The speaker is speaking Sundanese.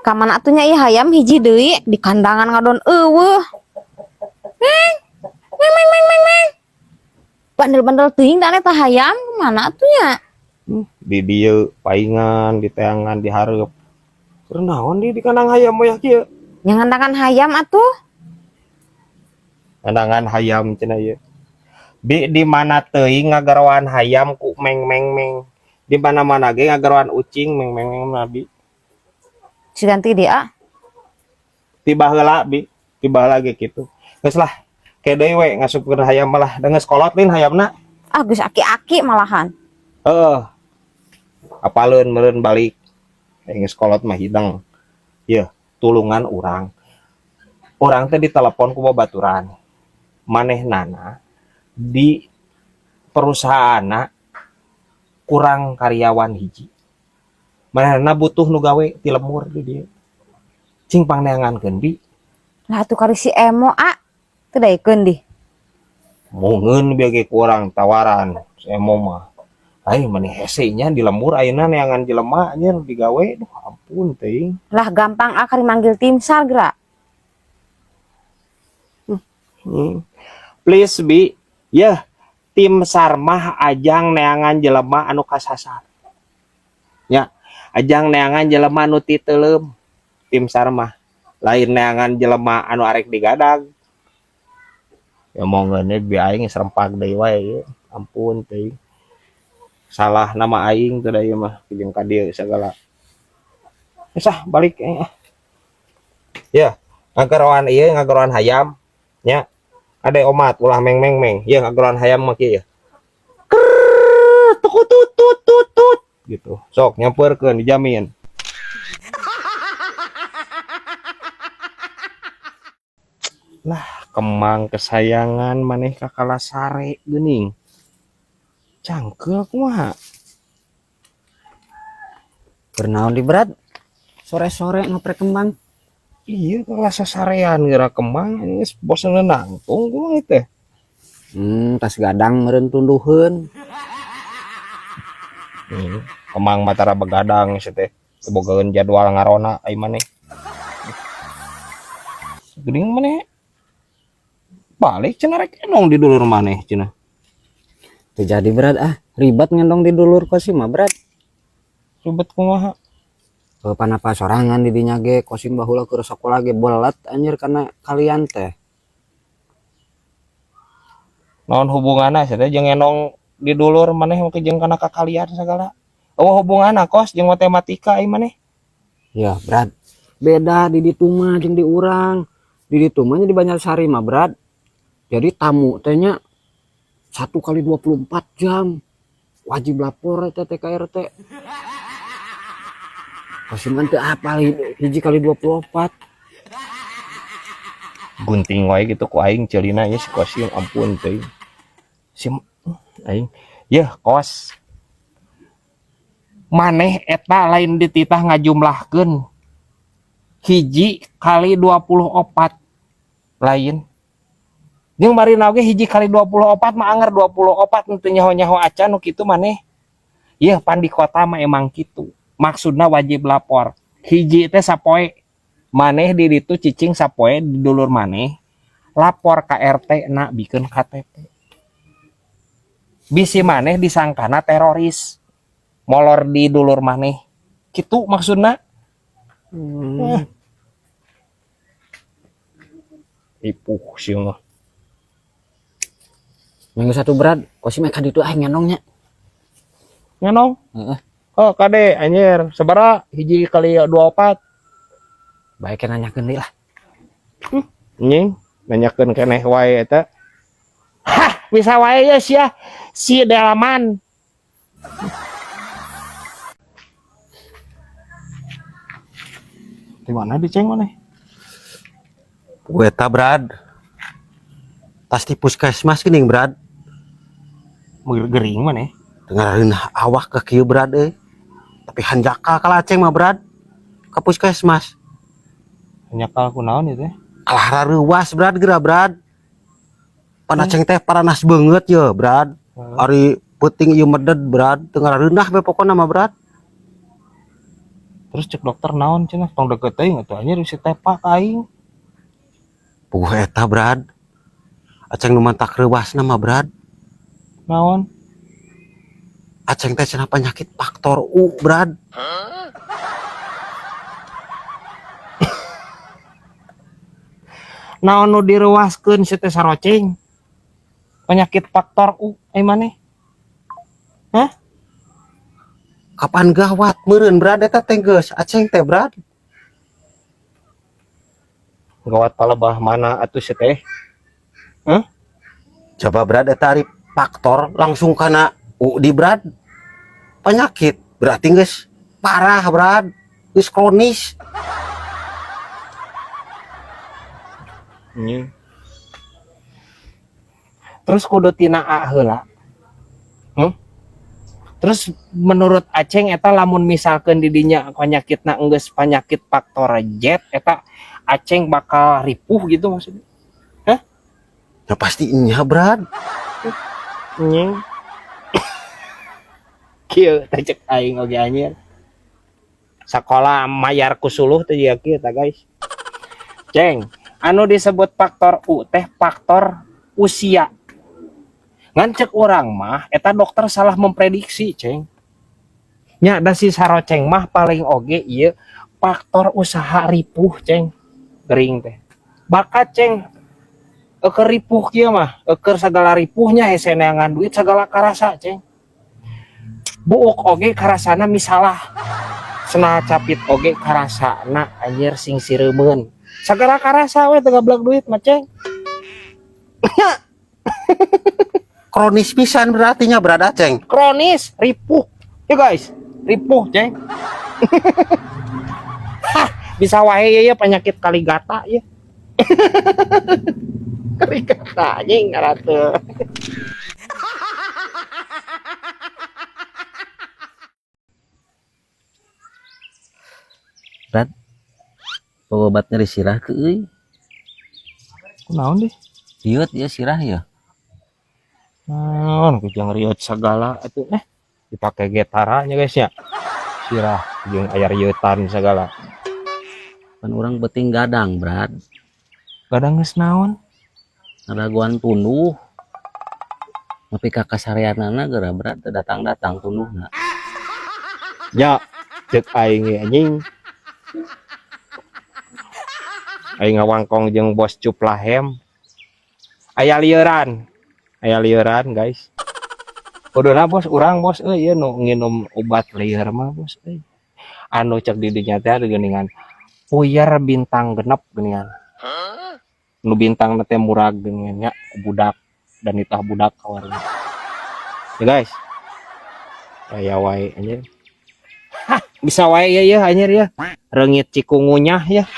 Ka mana atuh nya ieu hayam hiji deui di kandangan ngadon euweuh. Meng. Meng meng meng meng meng. Bandel-bandel teuing da eta hayam mana atuh nya? Di dieu paingan, di teangan, di hareup. Keur naon di kandang hayam moyah kieu? Nya ngandangan hayam atuh. Kandangan hayam cenah ieu. Bi di mana teuing ngagaroan hayam ku meng meng meng. Di mana-mana ge ngagaroan ucing meng meng meng mah bi. Si ganti dia. Ti baheula bi, ti baheula ge kitu. Geus lah, ke deui we ngasupkeun hayam malah da geus kolot lin hayamna. Ah geus aki-aki malahan. Heeh. Apaleun meureun balik. Geus kolot mah hidang. Yeuh, tulungan urang. Urang teh ditelepon ku babaturan. Manehnana di perusahaanna kurang karyawan hiji. Manehna butuh nu gawe ti lemur di dieu. Cing pangneangankeun bi. Lah atuh kari si Emo ah. Teu daekeun di. Mungeun bieu ge kurang tawaran si Emo mah. Ai mani hese nya di lembur ayeuna neangan jelema anjir digawe, duh ampun teuing. Lah gampang ah kari manggil tim SAR geura. Please bi, yeuh tim SAR mah ajang neangan jelema anu kasasar. Nya, ajang neangan jelema anu titeuleum tim SAR mah. Lain neangan jelema anu arek digadag. Ya mongeun bi aing geus rempak deui wae ieu. Ampun teuing. Salah nama aing teh da ieu mah jeung ka dieu sagala. Geus ah balik aing ah. Ya, ngagaroan ieu ngagaroan hayam nya. Ade omat ulah meng meng meng. Ieu ngagaroan hayam mah kieu. Krrrr, tukutut tut tut tut gitu. Sok nyampeurkeun dijamin. Lah, kemang kesayangan maneh ka kalasare geuning. Cangkeul kumaha? Keur naon di berat? Sore-sore ngoprek kembang. Iya, kalah sasarean geura kembang geus bosen nangtung kumaha teh. Tas gadang meureun tunduheun. Kemang mah tara begadang sia teh. Teu bogaeun jadwal ngarona ai maneh. Geuning maneh balik cenah rek endong di dulur maneh cenah. Teu jadi berat ah, ribet ngendong di dulur Kosim mah berat. Ribet kumaha? Panapa sorangan di dinya ge Kosim baheula keur sakola ge belet anjir kana kalian teh. Naon hubunganna sia teh jeung endong di dulur maneh mah jeung kana kakalian sagala. Eueuh hubunganna kos jeung matematika ai maneh. Ya berat. Beda di ditu mah jeung di urang. Di ditu mah nya di Banjarsari mah berat. Jadi tamu teh nya 1 kali 24 jam wajib lapor eta teh ka RT. Kosim kan teu apal hiji kali 24. Gunting wae gitu ku aing ceulina ieu si Kosim ampun teuing. Si aing yeuh kos. Maneh eta lain dititah ngajumlahkeun hiji kali 24 lain. Jeung marina oge hiji kali 24 mah anger 24 teu nyaho-nyaho acan nu kitu maneh. Yeuh pan di kota mah emang kitu. Maksudna wajib lapor. Hiji teh sapoe maneh di ditu cicing sapoe di dulur maneh lapor ka RT na bikeun KTP. Bisi maneh disangkana teroris. Molor di dulur maneh. Kitu maksudna. Ipuh sieun mah. Minggu satu berat, Kosim ka ditu aing ngendongnya. Ngendong? Heeh. Oh, kade anjir, sabaraha hiji kali 24? Baik nanyakeun deui lah. Anjing, nanyakeun keneh wae eta. Hah, bisa wae ya sia. Si Delman. Di mana diceng maneh? Weta Brad. Tas di puskesmas geuning Brad. Gering maneh. Dengareun awak ke kieu Brad euy. Tapi hanjakal kalah aceng mah Brad. Ka puskesmas. Hanjakal kunaon ieu teh? Kalah rareuwas Brad geura Brad. Pan aceng teh paranas beungeut ye Brad. Ari peuting ieu meded Brad, teu ngarareunah we pokona mah Brad. Terus cek dokter naon cenah, tong deket teuing atuh anjir bisi tepak ka aing. Puguh eta, Brad. Aceng nu mantak reuasna mah, Brad. Naon? Aceng teh cenah penyakit faktor U, Brad. Naon nu direuaskeun si teh saroceng? Penyakit faktor U ai maneh? Hah? Kapan gawat meureun, Brad, eta teh geus Aceng teh, Brad. Gawat palebah mana atuh si teh? Hah? Coba, Brad, eta ari faktor langsung kana U di, Brad. Penyakit berarti geus parah, Brad. Geus kronis. Anjing. Terus kudu tina A heula. Terus menurut Aceng eta lamun misalkeun di dinya penyakitna enggeus penyakit faktor Z eta Aceng bakal ripuh gitu maksudnya? Hah? Ya pasti nya, Brad. Anjing. Kieu teh cek aing oge anjir. Sakola mayar ku suluh teh jiga kieu tah, guys. Ceng, anu disebut faktor U teh faktor usia. Ngan cek urang mah eta dokter salah memprediksi, Ceng. Nya da si saroceng mah paling oge ieu faktor usaha ripuh, Ceng. Gering teh. Bakat, Ceng, eueuh ripuh kieu mah, eueuh sagala ripuhnya hese neangan duit sagala karasa, Ceng. Buuk oge karasana misalah. Sena capit oge karasana anjir sing sireumeun. Sagala karasa we teu gablek duit mah, Ceng. Kronis pisan berarti nya, Brad Aceng. Kronis ripuh. Ya guys, ripuh, Ceng. Hah, bisa wae ya, ya penyakit kaligata ya. Kaligata anjing ngaratuh. Brad, obat nyeri sirah ke euy. Kunaon deh? Riut ya sirah ya. Naon kujang riut segala atuh dipake getaranya guys ya. Sirah jeung aya riutan segala. Pan urang beuting gadang, Brad. Gadang geus naon? Ngadaguan tunduh. Nepi ka kasareanana geura, Brad, teu datang-datang tunduhna. Ya, cek aing ge anjing. Aing ngawangkong jeung bos Cuplahem. Aya lieuran. Aya lieuran, guys. Kuduna bos urang bos euy ieu nu nginum obat lieur mah bos euy. Anu cek di dinya teh geuningan puyer bintang genep geuningan. Nu bintang teh murag geuningan nya ku budak dan itah budak kawarna. Ya guys. Aya wae anjir. Hah, bisa wae ya ya anjir ya. Reungit cikungunya ya.